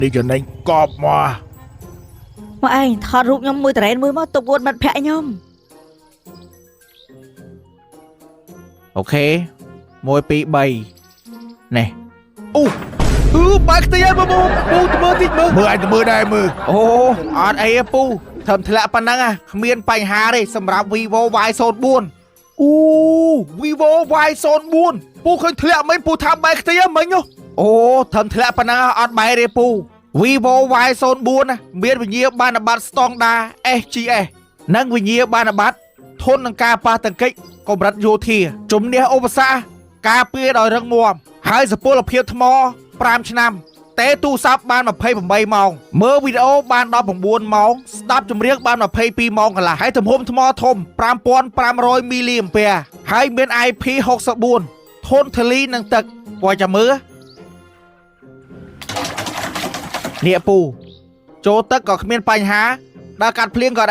នេះចំណេញកប់មក មកឯងថតរូបខ្ញុំមួយតរ៉េនមួយមកទុកវត្តមិត្តភក្តិខ្ញុំ អូខេ1 2 3នេះអូអឺបែកខ្ទេចហើយមើលមើលពូទៅមើលតិចមើល មើលអញទៅមើលដែរមើល អូអត់អីទេពូធ្វើធ្លាក់ប៉ុណ្ណឹងហ่ะគ្មានបញ្ហាទេសម្រាប់ Vivo Y04 អូ Vivo Y04 ពូឃើញធ្លាក់មិញពូថាបែកខ្ទេចហ៎មិញហ៎អូធ្វើធ្លាក់ប៉ុណ្ណឹងហ่ะអត់បែកទេពូ Vivo Y04 ណាមានវិញ្ញាបនបត្រស្តង់ដា SGS និងវិញ្ញាបនបត្រធន់នឹងការប៉ះទង្គិចកម្រិតយោធាជំនះឧបសគ្គការពារដោយរឹងមាំហើយសុពលភាពថ្ម5ឆ្នាំ តែទូរស័ព្ទបាន28ម៉ោងមើលវីដេអូបាន19ម៉ោងស្ដាប់ចម្រៀងបាន22ម៉ោងកន្លះហើយទំហំថ្មធំ5500មីលីអាំពែហើយមាន IP64 ធន់ធូលីនឹងទឹកពណ៌ចាំមើលនេះពូចូលទឹកក៏គ្មានបញ្ហាដល់កាត់ភ្លៀងក៏អត់អី